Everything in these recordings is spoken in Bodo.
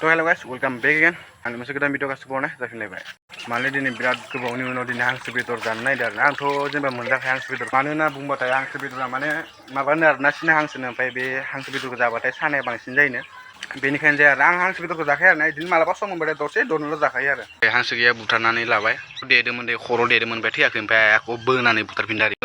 So hello guys, welcome back again. आंनि मोनसे गोदान भिडिअ गासिबो हरनाय जाफिनलायबाय। माने दिनै बिराद गोबावनि उनाव दिनै हांसो बेदर जानो नागिरदों आरोना। आंथ' जेनेबा मोनजाखाया हांसो बेदर। मानो होनना बुंबाथाय हांसो बेदरा माने माबानो आरोना सिना हांसोनो ओमफ्राय बे हांसो बेदरखौ जाबाथाय सानाया बांसिन जायोनो। बेनिखायनो जाया आरो आं हांसो बेदरखौ जाखाया आरोना इदिनो मालाबा सम मोनबाथाय दरसे दरनैल' जाखायो आरो। बे हांसो गैया बुथारनानै लाबाय। देदोंमोन दे खर' देदोंमोन ओमफ्राय थैयाखै ओमफ्राय आखौ बोनानै बुथारफिनदों आरो।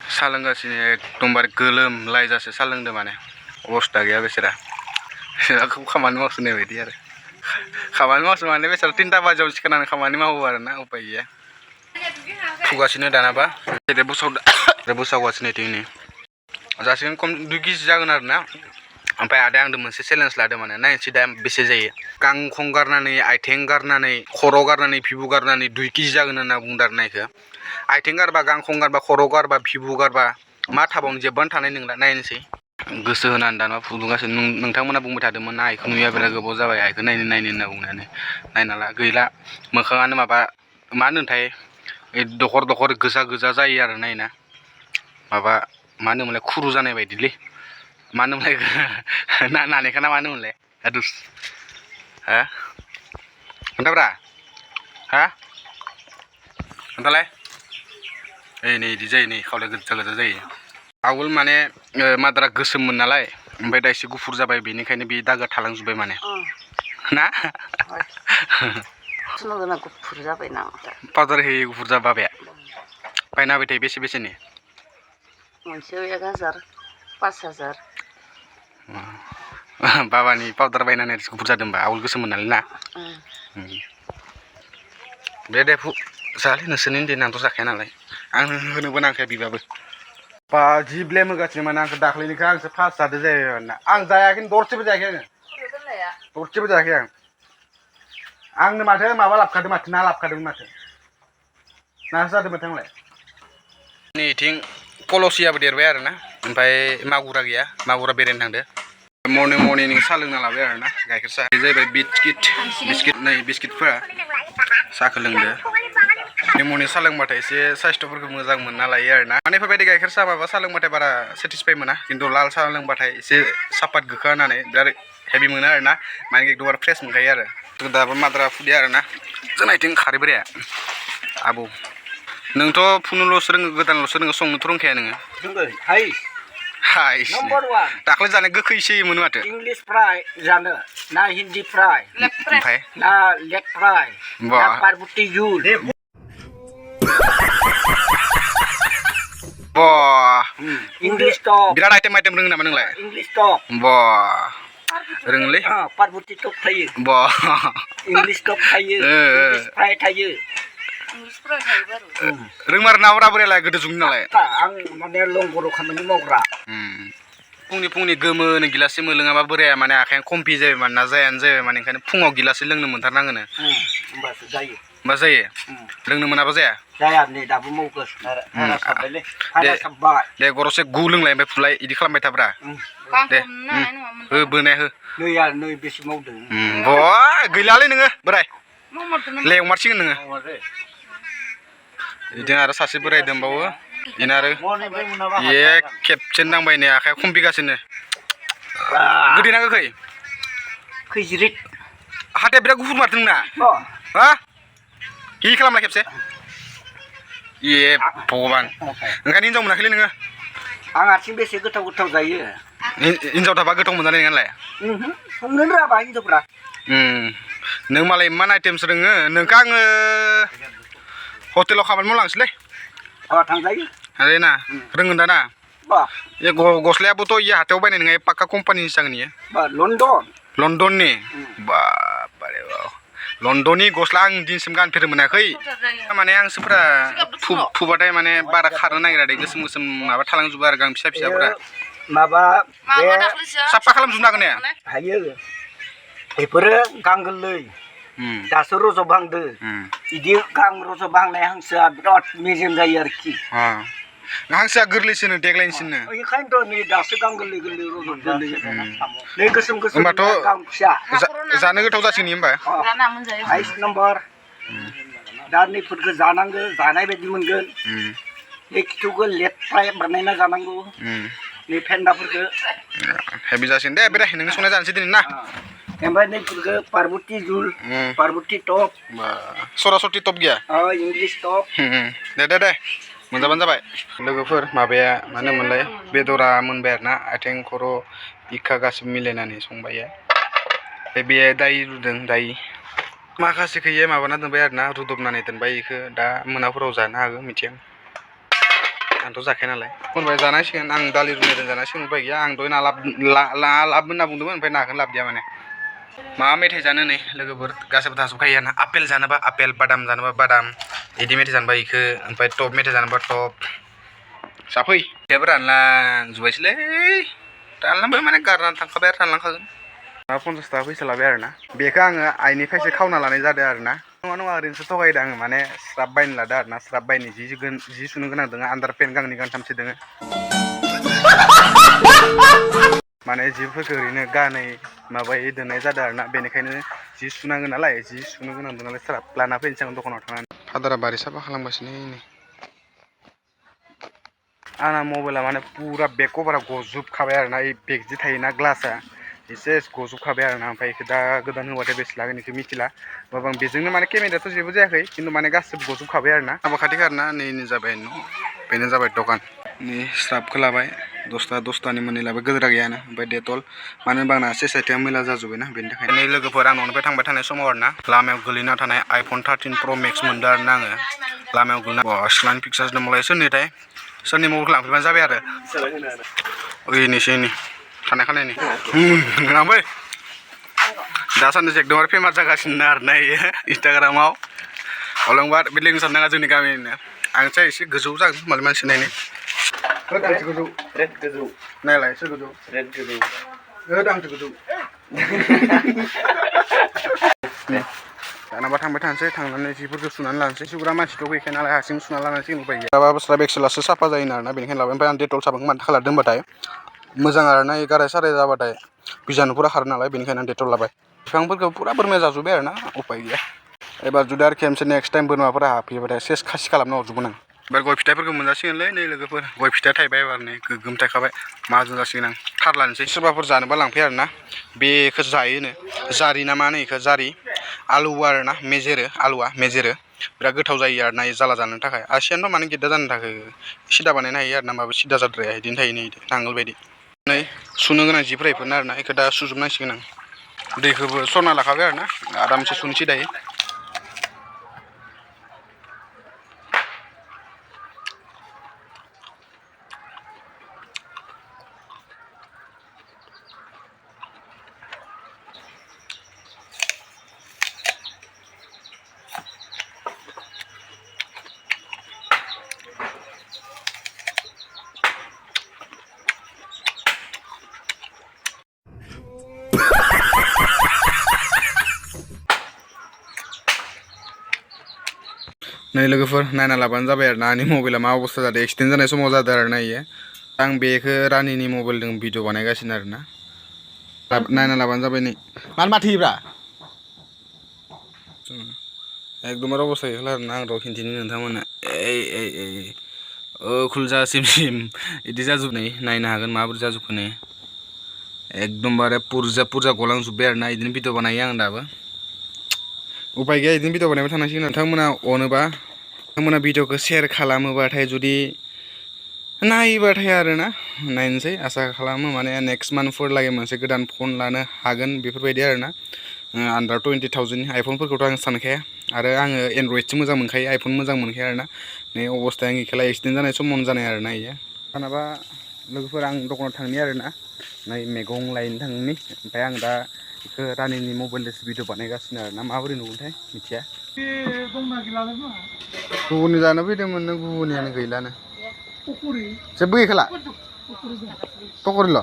साहा लोंगासिनो एकदमबारे गोलोमलायजासे साहा लोंदों माने अबस्था गैया बेसेरा। खामानि मावसोनाय बायदि आरो खामानि मावसो माने बेसारा 3टा बाजियाव सिखारनानै खामानि मावो आरोना उपाय गैया फुगासिनो दानाबा बुसावगासिनो दिनै जासिगोन खम 2 केजि जागोन आरोना ओमफ्राय आदाया आंदों मोनसे चेलेन्ज लादों माने नायनोसै दा बेसे जायो गांखं गारनानै आथिं गारनानै खर' गारनानै भिबु गारनानै 2 केजि जागोन होनना बुंदों आरो नायखो आथिं गारबा गांखं गारबा खर' गारबा भिबु गारबा मा थाबावनो जेबबानो थानाय नंला नायनोसै गोसो होनानै दाना फुदुंगासिनो नोंथांमोना बुंबाय थादोंमोन ना आइखौ नुया बिराद गोबाव जाबाय आइखौ नायनो होनना बुंनानै नायनाला गैला मोखाङानो माबा मा होनोथाय दखर दखर गोजा जायो आरो नायना माबा मा होनोमोनलाय खुरु जानाय बायदिलै मा होनोमोनलाय नानेखा ना मा होनोमोनलाय हादुस हा खोन्थाब्रा हा खोन्थालाय नै इदि जायो नै खावलाय गोजा जायो आवगोल माने माद्रा गोसोममोन नालाय ओमफ्राय दा एसे गुफुर जाबाय बेनिखायनो बे दागोआ थालांजोब्बाय माने ना गुफुर जाबाय ना पाउडार होयो गुफुर जाबा बाबाया बायना होबाय थायो बेसेनि मोनसेयाव 1000 5000 बाबानि पाउडार बायनानै गुफुर जादों होनबा आवगोल गोसोममोन नालाय ना दे जालै नोंसोरनि दिन आंथ' जाखाया नालाय आं होनोबो नांखाया बिबाबो बा जि ब्लेम होगासिनो माने आंखौ दाख्लैनिखौ आंसो फार्स्ट जादो जायो आं जायाखै दरसेबो जायाखै आङो दरसेबो जायाखै आंनो माथो माबा लाबखादों माथो ना लाबखादोंमोन माथो नासो जादोंमोन थांलाय नै इथिं पलसियाबो देरबाय आरोना ओमफ्राय मागुरा गैया मागुरा बेरायनो थांदो मर्निं साहा लोंना लाबाय आरोना गाइखेर साहा बे जाहैबाय बिस्किटफोरा साहाखौ लोंदो मर्निं साहा लोंबाथाय एसे साइस्थ'फोरखौ मोजां मोनना लायो आरोना माने बेफोरबायदि गाइखेर साहा माबा साहा लोंबाथाय बारा सेटिसफाइ मोना खिन्थु लाल साहा लोंबाथाय एसे सापात गोखा होनानै बिराद हेभि मोनो आरोना माने एकदम फ्रेस मोनखायो आरो दाबो माद्रा फुदिया आरोना जोंना इथिं खारै बोराया आबौ नोंथ' फुनोल'सो रोङो गोदानल'सो रोङो संनोथ' रोंखाया नोङो हाइस दाख्लै जानाय गोखैसो मोनो माथो इंलिश फ्राय जानो ना हिन्दी फ्राय ओमफ्राय ना लेग फ्राय ना पारबुटी जुल इंलिश टॉप बिराद आइटेम रोङो नामा नोंलाय इंलिश टॉप रोङोलै पारबुटी टॉप थायो इंलिश टॉप थायो इंलिश फ्राय थायो रोंमार ना बोरालाय गोदो जुगनि नालाय आं माने लंगराव खामानि मावग्रा फुंनि गोमोनो गिलाससे मोनलोङाबा बोराया माने आखाइया कमफि जायो माने ना जायानो जायो माने ओंखायनो फुङाव गिलाससे लोंनो मोनथारनांगोनो होमबासो जायो होमबा जायो लोंनो मोनाबा जाया नै दाबो मावगासिनो दे गरसे गु लोंलाय ओमफ्राय फुलाय इदि खालामबाय थाब्रा दे हो बोनाया हो नै बेसे मावदों गैलालै नोङो बोराय लेवमारसिगोन नोङो बिदिनो आरो सासे बोराय दंबावो बेनो आरो खेबसेनो नांबाय नै आखाइया खमफिगासिनो गोदै ना गोखै खैज्रिद हाथाया बिराद गुफुर मारदों नोंना हा हि खालामला खेबसे भगबान ओंखायनो हिनजाव मोनाखैलै नोङो आं हारसिं बेसे गोथाव जायो हिनजाव थाबा गोथाव मोनजानाय नङालाय संनो रोङाबा हिनजावफ्रा नों मालाय इमान आइटेमसो रोङो नोंखौ आङो हटेलाव खामानि मावलांसैलै थांजायो आरे ना रोंगोन दा ना गस्लायाबोथ' इयो हाथायाव बायनाय नङा पाक्का कम्पानिनि जागोन इयो लण्डननि बाबारे लण्डननि गस्ला आं दिनसिम गानफेरनो मोनाखै माने हांसोफोरा फुबाथाय माने बारा खारनो नागिरा दे गोसोम माबा थालांजोबो आरो गां फिसाफोरा माबा साफा खालामजोबनो हागोन ने हायो बेफोरो गां गोरलै दासो रज'बांदो बिदि गां रज'बांनाय हांसोआ बिराद मेजेम जायो आरोखि हांसोआ गोरलैसिनो देग्लायनिसिनो बेखायनोथ' नै दासो गां गोरलै रज'दों नै गोसोम होमबाथ' गां फिसा जानो गोथाव जासिगोन होमबा हाइस नाम्बार दा नैफोरखौ जानांगौ जानाय बायदि मोनगोन बे खिथुखौ लेट फ्राय बानायना जानांगौ नै फेन्दाफोरखौ हेभि जासिगोन दे बेराय नोंनो संनाय जानोसै दिनै ना ओमफ्राय नैफोरखौ पार्बती जुल पार्बती टप सरासति टप गैया इंलिश टप दे मोनजाबानो जाबाय लोगोफोर माबाया मा होनोमोनलाय बेदरा मोनबाय आरोना आथिं खर' बिखा गासिबो मिलायनानै संबाय बे दाय रुदों दाय माखासेखौ माबाना दोनबाय आरोना रुदबनानै दोनबाय बेखौ दा मोनाफोराव जानो हागौ मिथिया आंथ' जाखाया नालाय खनबाय जानांसिगोन आं दालि रुनायजों जानांसिगोन उपाय गैया आं दहाय ना लाब होनना बुंदोंमोन ओमफ्राय नाखौनो लाबोदिया माने मा मेथाइ जानो नै लोगोफोर गासैबो थाजोबखायो आरोना आपेल जानोबा आपेल बादाम जानोबा बादाम बिदि मेथाइ जानोबा बेखौ ओमफ्राय टप मेथाइ जानोबा टप जाफै जेबो रानलांजोब्बायसोलै रानलांबाय माने गारनानै थांखाबाय आरो रानलांखागोन 50 थाखा फैसा लाबाय आरोना बेखौ आङो आइनिफ्रायसो खावना लानाय जादों आरोना नङा ओरैनोसो थगायदों आङो माने स्राब बायनो लादों आरोना स्राब बायनो जि सुनो गोनां दङ आन्दार पेन्ट गांनै गांथामसो दङ माने जिफोरखौ ओरैनो गानै माबायै दोननाय जादों आरोना बेनिखायनो जि सुनांगोन नालाय जि सुनो गोनां दं नालाय स्राब लाना फैनोसै आं दखानाव थांनानै फादारा बारि साफा खालामगासिनो नै आंना मबाइला माने पुरा बेक कभारा गजोबखाबाय आरोना बे बेग जि थायोना ग्लासा एसे गजोबखाबाय आरोना ओमफ्राय बेखौ दा गोदान होबाथाय बेसे लागोन बेखौ मिथिला होमबाबो आं बेजोंनो माने केमेरायाथ' जेबो जायाखै खिन्थु माने गासिबो गजोबखाबाय आरोना हाबा खाथिखा आरोना नै जाबाय न' बेनो जाबाय दखान नै स्राबखौ लाबाय 10तानि मोननै लाबाय गोदोरा गैयानो ओमफ्राय डेटल मानो होनबा आंना सेसाइटिया मैला जाजोब्बायना बेनि थाखाय नै लोगोफोर आं न'निफ्राय थांबाय थानाय समाव आरोना लामायाव गोलैना थानाय आइफन 13 प्र मेक्स मोनदों आरोना आङो लामायाव गोलैना सिख्लानि पिक्सार्स दंमोनलाय सोरनिथाय सोरनि मबाइलखौ लांफैबानो जाबाय आरो ओइनिसै नै खानाय खानायनि लांफै दासान्दि एकदमबारे फेमास जागासिनो आरोना इयो इन्सटाग्रामाव अलांबा बे लोगो साननाङा जोंनि गामिनिनो आंसो एसे गोजौ जागोन मालाय मानसि नायनो आंसो गोजौ रेड गोजौ नायलाय सोर गोजौ रेड गोजौ आंसो गोजौ दानाबा थांबाय थानोसै थांनानै जिफोरखौ सुनानै लानोसै सुग्रा मानसिथ' गैखाया नालाय हारसिं सुना लानांसिगोन उपाय गैया दाबा स्राब एक्सेलासो साफा जायो आरोना बेनिखायनो लाबाय ओमफ्राय आं डेटल साबोनखौ मानो थाखाय लादों होनबाथाय मोजां आरोना गाराय साराय जाबाथाय बिजानुफोरा खारो नालाय बेनिखायनो आं डेटल लाबाय बिफांफोरखौ पुरा बोरमाया जाजोब्बाय आरोना उपाय गैया एबार जुदि आरो खेमसे नेक्स्ट टाइम बोरमाफोरा हाबफैबाथाय सेस खासि खालामना हरजोबगोन आं एबार गय फिथाइफोरखौ मोनजासिगोनलै नै लोगोफोर गय फिथाइया थाइबाय एबार नै गोगोम थाइखाबाय माजों जासिगोन आं थार लानोसै सोरबाफोर जानोबा लांफैयो आरोना बेखौ जायोनो जारि ना मा होनो बेखौ जारि आलु आरोना मेजेरो आलुआ मेजेरो बिराद गोथाव जायो आरोना जाला जानो थाखाय आसियानोथ' माने गेद्दा जानो थाखाय सिदा बानायनो हायो आरोना माबा सिदा जाद्राया बिदिनो थायो नै नांगोल बायदि नै सुनो गोनां जिफोरा बेफोरनो आरोना बेखौ दा सुजोबनांसिगोन आं दैखौबो सरना लाखाबाय आरोना आरामसे सुनोसै दायो नै लोगोफोर नायना लाबानो जाबाय आरोना आंनि मबाइला मा अबस्था जादों एक्सिडेन्ट जानाय समाव जादों आरोना इयो आं बेखौ रानिनि मबाइलजों भिडिअ बानायगासिनो आरोना नायना लाबानो जाबाय नै मानो माथोयोब्रा एकदमबारे अबस्था गैखाला आरोना आं र' खिन्थिनि नोंथांमोना खुलजासिम बिदि जाजोबनाय नायनो हागोन माबोरै जाजोबखो एकदमबारे पुरजा गलांजोब्बाय आरोना बिदिनो भिडिअ बानायो आं दाबो उपाय गैया बिदिनो भिडिअ बानायबाय थानांसिगोन नोंथांमोना अनोबा नोंथांमोना भिडिअखौ शेयार खालामोबाथाय जुदि नायोबाथाय आरोना नायनोसै आसा खालामो माने नेक्स्ट मान्थफोर लागै मोनसे गोदान फन लानो हागोन बेफोरबायदि आरोना आन्डार 20,000नि आइफनफोरखौथ' आं सानखाया आरो आङो एन्ड्रइडसो मोजां मोनखायो आइफन मोजां मोनखाया आरोना नै अबस्थाया आंनि खेला एक्सिडेन्ट जानाय समावनो जानाय आरोना इयो मानोबा लोगोफोर आं दखानाव थांनि आरोना नै मैगं लायनो थांनि ओमफ्राय आं दा बेखौ रानिनि मबाइलजोंसो भिडिअ बानायगासिनो आरोना माबोरै नुगोनथाय मिथिया गुबुननि जानो फैदोंमोन नों गुबुननियानो गैलानो जेबो गैखाला पकरिल'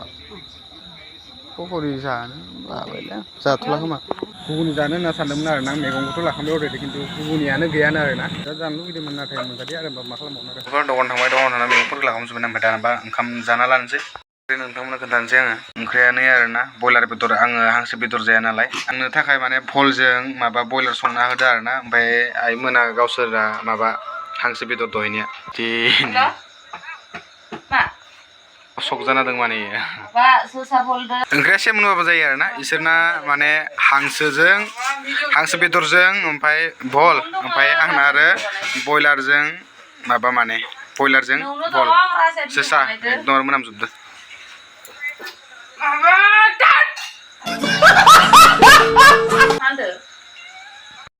पकरि जानो बाबायलै जाथ'ला खोमा गुबुननि जानो होनना सानदोंमोन आरोना मैगंखौथ' लाखांबाय अलरेडि खिन्थु गुबुननियानो गैयानो आरोना दा जानो लुगैदोंमोन नाथाय मोनजादिया आरो मा खालामबावनो आरो दखान थांबाय दखान थांना मैगंफोरखौ लाखांजोब्बाय ओमफ्राय दानाबा ओंखाम जाना लानोसै नोंथांमोननो खोन्थानोसै आङो ओंख्रियानो आरोना बयलार बेदर आङो हांसो बेदर जाया नालाय आंनो थाखाय माने भलजों माबा बयलार संना होदो आरोना ओमफ्राय आइमोना गावसोरा माबा हांसो बेदर दहैनिया सक जाना दं माने बा सोसा फलदो ओंख्रिया सेम होनबाबो जायो आरोना इसोरना माने हांसो बेदरजों ओमफ्राय भल ओमफ्राय आंना आरो बयलारजों माबा माने बयलारजों भल जोसा एकदम मोनामजोबदो